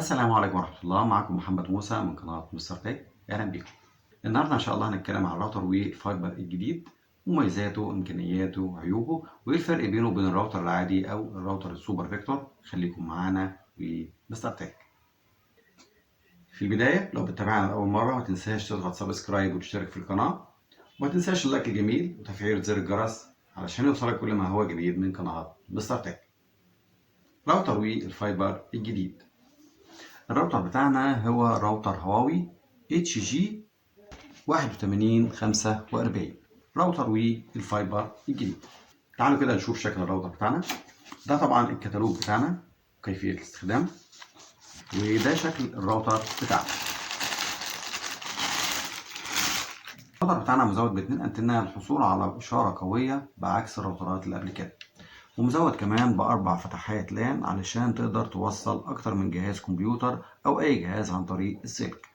السلام عليكم ورحمة الله، معكم محمد موسى من قناة مستر تك. أهلا بيكم. النهاردة إن شاء الله هنتكلم عن راوتر وي ال fiber الجديد، مميزاته، إمكانياته، عيوبه، وإيه الفرق بينه وبين الراوتر العادي أو الراوتر السوبر فيكتور. خليكم معانا ومستر تك. في البداية لو بتتابعنا لأول مرة ما تنساش تضغط subscribe وتشترك في القناة، وما تنساش ال like الجميل وتفعيل زر الجرس علشان يوصلك كل ما هو جديد من قناة مستر تك. راوتر وي ال fiber الجديد. الراوتر بتاعنا هو راوتر هواوي HG 8145، راوتر وي ال fiber الجديد. تعالوا كده نشوف شكل الراوتر بتاعنا. ده طبعا الكتالوج بتاعنا وكيفية الاستخدام، وده شكل الراوتر بتاعنا. الراوتر بتاعنا مزود باتنين انتنة للحصول على إشارة قوية بعكس الراوترات اللي قبل كده، ومزود كمان بأربع فتحات LAN علشان تقدر توصل أكتر من جهاز كمبيوتر أو أي جهاز عن طريق السلك،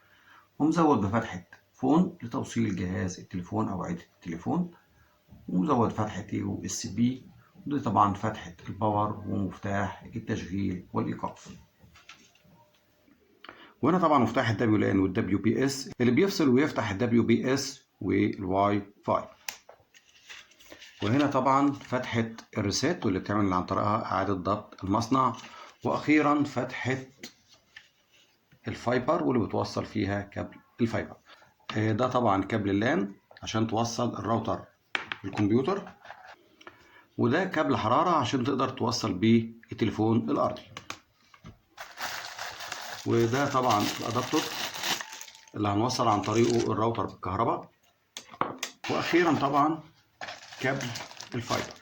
ومزود بفتحة phone لتوصيل جهاز التليفون أو عدة التليفون، ومزود فتحة USB، ودي طبعا فتحة ال power ومفتاح التشغيل والإيقاف. وهنا طبعا مفتاح ال WLAN وال WPS اللي بيفصل ويفتح ال WPS والواي فاي. وهنا طبعا فتحة ال reset واللي بتعمل عن طريقها إعادة ضبط المصنع. وأخيرا فتحة ال fiber واللي بتوصل فيها كابل ال fiber. ده طبعا كابل ال LAN عشان توصل الراوتر الكمبيوتر، وده كابل حرارة عشان تقدر توصل بيه التليفون الأرضي. وده طبعا ال adapter اللي هنوصل عن طريقه الراوتر بالكهرباء. واخيرا طبعا كابل ال fiber.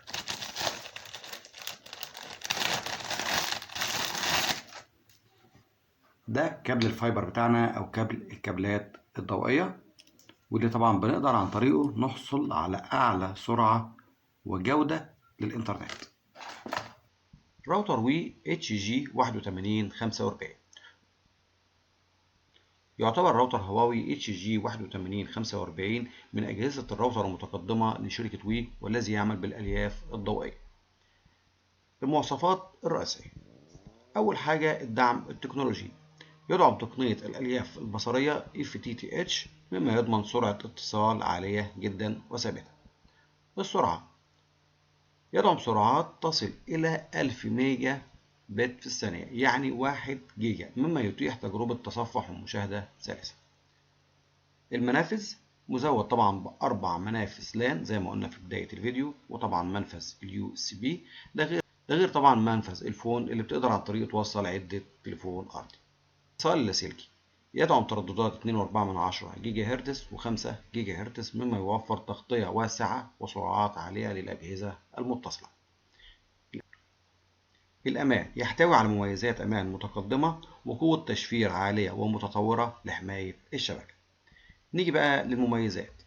ده كابل ال fiber بتاعنا او كابل الكابلات الضوئية، واللي طبعا بنقدر عن طريقه نحصل على اعلى سرعة وجودة للانترنت. راوتر وي HG 8145. يعتبر راوتر هواوي HG 8145 من أجهزة الراوتر المتقدمة لشركة وي، والذي يعمل بالألياف الضوئية. المواصفات الرئيسية: أول حاجة الدعم التكنولوجي، يدعم تقنية الألياف البصرية FTTH مما يضمن سرعة اتصال عالية جدا وثابتة. السرعة: يدعم سرعات تصل إلى 1000 ميجا بت في الثانية، يعني 1 جيجا، مما يتيح تجربة تصفح ومشاهدة سلسة. المنافذ: مزود طبعا بأربع منافذ LAN زي ما قلنا في بداية الفيديو، وطبعا منفذ ال USB، ده غير طبعا منفذ ال phone اللي بتقدر عن طريقه توصل عدة تليفون أرضي. اتصال اللاسلكي: يدعم ترددات 2.4 جيجا هرتز و5 جيجا هرتز، مما يوفر تغطية واسعة وسرعات عالية للأجهزة المتصلة. الأمان: يحتوي على مميزات أمان متقدمة وقوة تشفير عالية ومتطورة لحماية الشبكة. نيجي بقى للمميزات.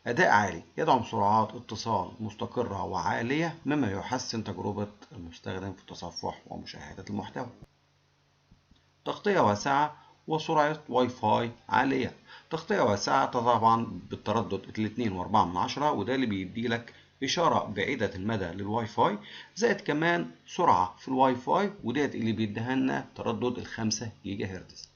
أداء عالي: يدعم سرعات اتصال مستقرة وعالية مما يحسن تجربة المستخدم في التصفح ومشاهدة المحتوى. تغطية واسعة وسرعة واي فاي عالية. تغطية واسعة طبعا بالتردد 2.4، وده اللي بيدي لك إشارة بعيدة المدى للواي فاي، زائد كمان سرعة في الواي فاي، وديت اللي بيديها لنا تردد 5 جيجا هرتز.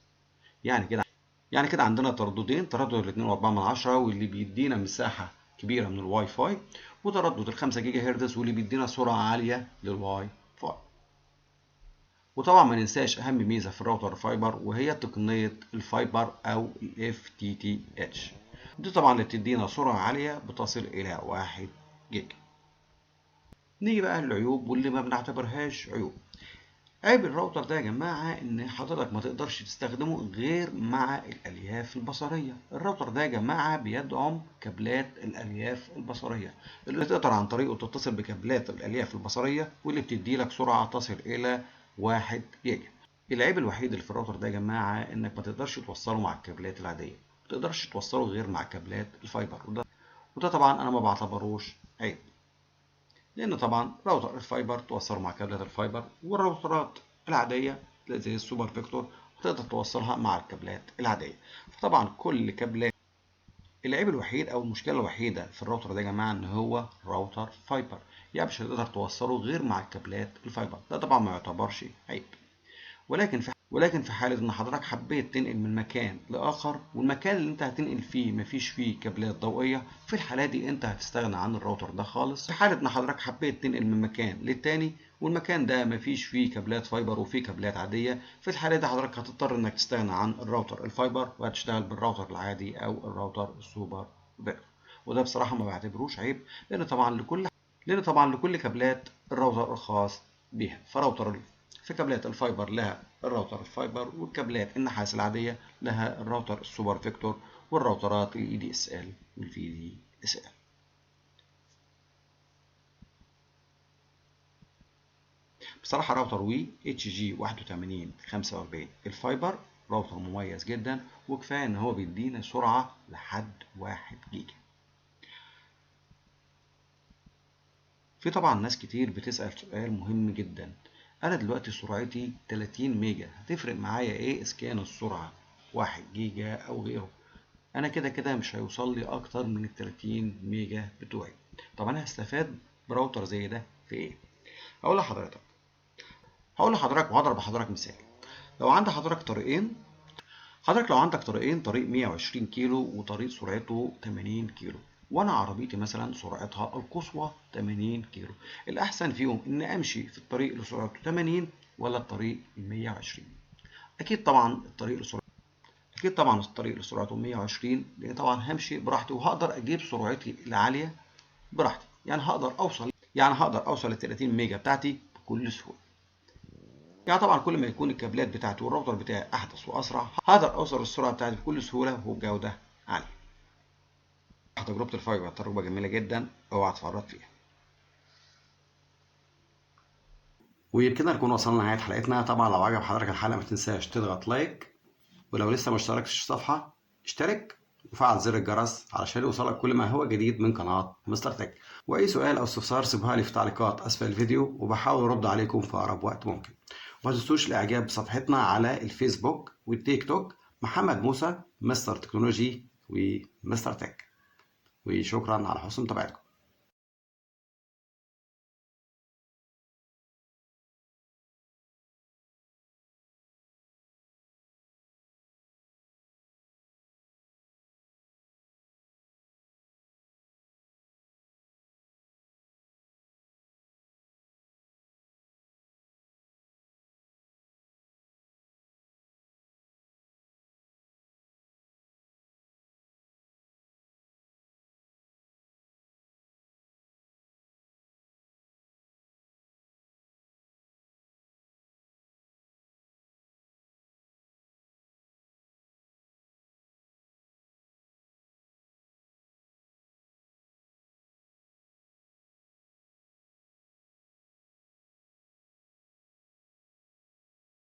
يعني كده عندنا ترددين، تردد 2.4 واللي بيدينا مساحة كبيرة من الواي فاي، وتردد 5 جيجا هرتز واللي بيدينا سرعة عالية للواي فاي. وطبعا ما ننساش أهم ميزة في الراوتر fiber، وهي تقنية ال fiber أو ال FTTH، دي طبعا اللي بتدينا سرعة عالية بتصل إلى 1 جيجا. نيجي بقى للعيوب واللي ما بنعتبرهاش عيوب. عيب الراوتر ده يا جماعة إن حضرتك ما تقدرش تستخدمه غير مع الألياف البصرية. الراوتر ده يا جماعة بيدعم كابلات الألياف البصرية اللي تقدر عن طريقه تتصل بكابلات الألياف البصرية، واللي بتدي لك سرعة تصل إلى 1 جيجا. العيب الوحيد اللي في الراوتر ده يا جماعة إنك ما تقدرش توصله مع الكابلات العادية، ما تقدرش توصله غير مع كابلات ال fiber، وده طبعا أنا ما بعتبروش عيب، لأن طبعا راوتر ال fiber توصله مع كابلات ال fiber، والراوترات العادية زي السوبر فيكتور تقدر توصلها مع الكابلات العادية. فطبعا كل كابلات. العيب الوحيد أو المشكلة الوحيدة في الراوتر ده يا جماعة إن هو راوتر fiber، يعني مش هتقدر توصله غير مع الكابلات ال fiber، ده طبعا ما يعتبرش عيب. ولكن في حالة إن حضرتك حبيت تنقل من مكان لآخر، والمكان اللي أنت هتنقل فيه مفيش فيه كابلات ضوئية، في الحالة دي أنت هتستغنى عن الراوتر ده خالص. في حالة إن حضرتك حبيت تنقل من مكان للتاني والمكان ده مفيش فيه كابلات fiber وفيه كابلات عادية، في الحالة دي حضرتك هتضطر إنك تستغنى عن الراوتر ال fiber وهتشتغل بالراوتر العادي أو الراوتر ال super vector. وده بصراحة ما بعتبروش عيب، لأن طبعا لكل كابلات الراوتر الخاص بيها. فراوتر في كابلات ال fiber لها الراوتر ال fiber، والكابلات النحاس العادية لها الراوتر ال super vector، والراوترات ال ADSL وال VDSL. بصراحة راوتر WE HG 8145 ال fiber راوتر مميز جدا، وكفاية ان هو بيدينا سرعة لحد 1 جيجا. في طبعا ناس كتير بتسأل سؤال مهم جدا، انا دلوقتي سرعتي 30 ميجا، هتفرق معايا ايه اذا كان السرعة 1 جيجا او غيره؟ انا كده كده مش هيوصل لي اكتر من ال 30 ميجا بتوعي. طب انا هستفاد براوتر زي ده في ايه؟ هقول لحضرتك وهضرب لحضرتك مثال. لو عند حضرتك طريقين، حضرتك لو عندك طريقين، طريق 120 كيلو وطريق سرعته 80 كيلو، وانا عربيتي مثلا سرعتها القصوى 80 كيلو، الاحسن فيهم ان امشي في الطريق اللي سرعته 80 ولا الطريق 120؟ اكيد طبعا الطريق اللي سرعته 120، لان طبعا همشي براحتي وهقدر اجيب سرعتي العالية براحتي، يعني هقدر اوصل ل 30 ميجا بتاعتي بكل سهولة. يعني طبعا كل ما يكون الكابلات بتاعتي والراوتر بتاعي احدث واسرع، هقدر اوصل للسرعه بتاعتي بكل سهولة وبجوده عالية. تجربة ال fiber تجربة جميلة جدا، اوعى تفرط فيها. وبكده نكون وصلنا لنهاية حلقتنا. طبعا لو عجب حضرتك الحلقة ما تنساش تضغط like، ولو لسه ما اشتركتش في الصفحة اشترك وفعل زر الجرس علشان يوصلك كل ما هو جديد من قناة مستر تك. واي سؤال او استفسار سيبوها لي في تعليقات اسفل الفيديو، وبحاول ارد عليكم في اقرب وقت ممكن. وما تنسوش الاعجاب بصفحتنا على الفيسبوك والتيك توك، محمد موسى مستر تكنولوجي ومستر تك. وشكرا على حسن متابعتكم.